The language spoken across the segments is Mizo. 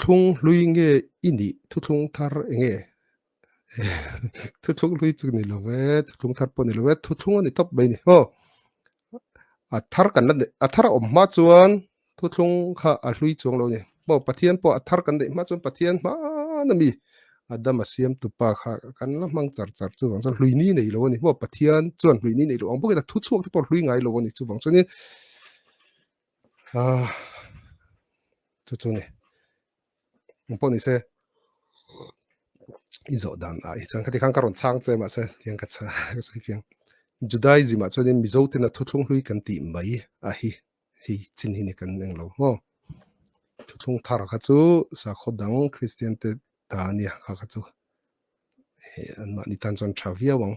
Thuthlung hlui nge i nih thuthlung thar enge? Thuthlung hlui chu ni lo e, thuthlung thar pawh ni lo e, thuthlung a ni tawp mai ni aw. A thar kan la a thar a awm hma chuan thuthlung kha a hlui chuang lo ni. Maw Pathian pawh a thar kan neih hma chuan Pathian hman a mi Adama siam tupa kha kan la hmang char char chuvang chuan hlui ni nei lo a ni. Maw Pathian chuan hlui ni nei lo ang bawkin a thu chhuak te pawh hlui ngai lo a ni chuvang chuanin ah chu chu ni. Eng pawh ni se i zawh dan ah hi chuan khati khan ka rawn chhang che mahse tiang ka chhang ka sawi fiang. Judaism ah chuanin Mizo tena thuthlung hlui kan tih mai a hi hei chin hi ni kan eng lo maw. Thuthlung thar kha chu sakhaw dang Kristian te ta a nia kha kha chu anmahni tan chuan tha viau ang.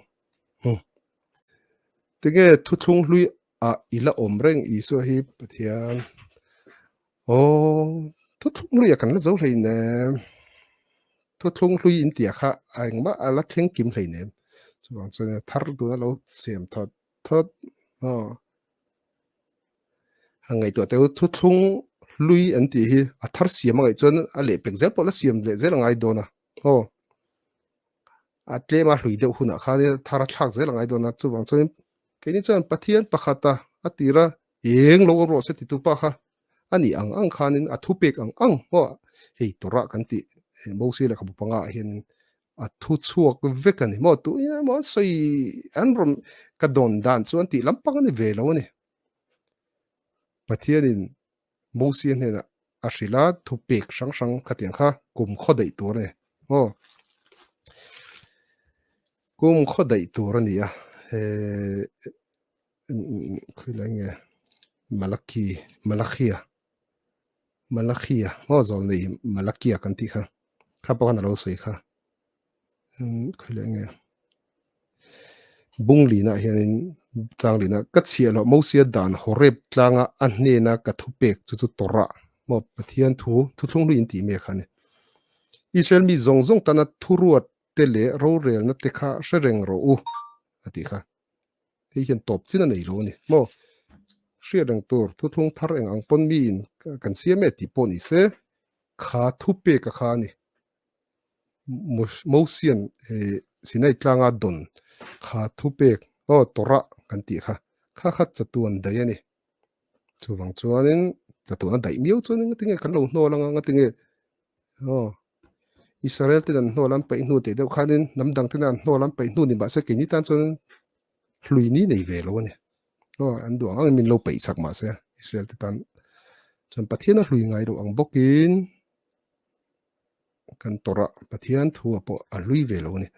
Tinge thuthlung hlui ah i la awm reng Isua hi Pathian aw thuthlung hlui ah kan la zo hleinem thuthlung hlui in tia kha a engmah a la thleng kim hleinem chuvang chuan a thar tuna lo siam thawt thawt aw a ngaihtuah teu thuthlung hlui an tih hi a thar siam a ngaih chuan a lehpek zel pawh la siam leh zel a ngai dawn a aw a tlem a hlui deuh hunah khan thar a thlak zel a ngai dawn a chuvang chuan Keini chuan Pathian pakhata a tira eng lo rawh se titu pa kha a nih ang ang khanin a thupek ang ang maw hei Torah kan tih Mosia lehkhabu panga ah hianin a thu chhuak vek a ni maw tu ina emaw an sawi an rawn ka dawn dan chu an tih lampang a ni ve lo a ni. Pathianin Mosia hnenah a hrilh a, thupek hrang hrang khatiang kha kum khaw daih tur a ni. Aw, kum khaw daih tur a ni a, he khawilai nge Malaki, Malakhia, Malakhia, aw zawlnei Malakia kan tih kha, kha pawh khan a lo sawi kha. Khawilai nge Bung linah hianin chang linah ka chhiah loh Mosia dan Horeb tlanga a hnena ka thupek chu chu Torah maw Pathian thu thuthlung hlui in tih mek kha a ni. Israel mi zawng zawng tana thuruat te leh rorelna te kha hre reng rawh u a tih kha. Hei hian tawp chin a nei lo a ni maw. Hriat reng tur thuthlung thar eng ang pawn miin kan siam e tih pawh ni se kha thupek a kha a ni. Mosian Sinai tlanga dawn kha thupek aw Torah kan tih kha kha kha chatuan daih a ni. Chuvang chuanin chatuan a daih miau chuan ngatinge kan lo hnawl anga ngatinge aw Israel ten an hnawl an paih hnu teh deuh khanin hnam dang ten an hnawl an paih hnu ni mahse keini tan chuan hlui ni nei ve lo a ni. Aw an duh ang angin min lo paih chak mahse Israel te tan chuan Pathian a hlui ngai loh ang bawkin kan tawrh a, Pathian thu ah pawh a hlui ve lo a ni.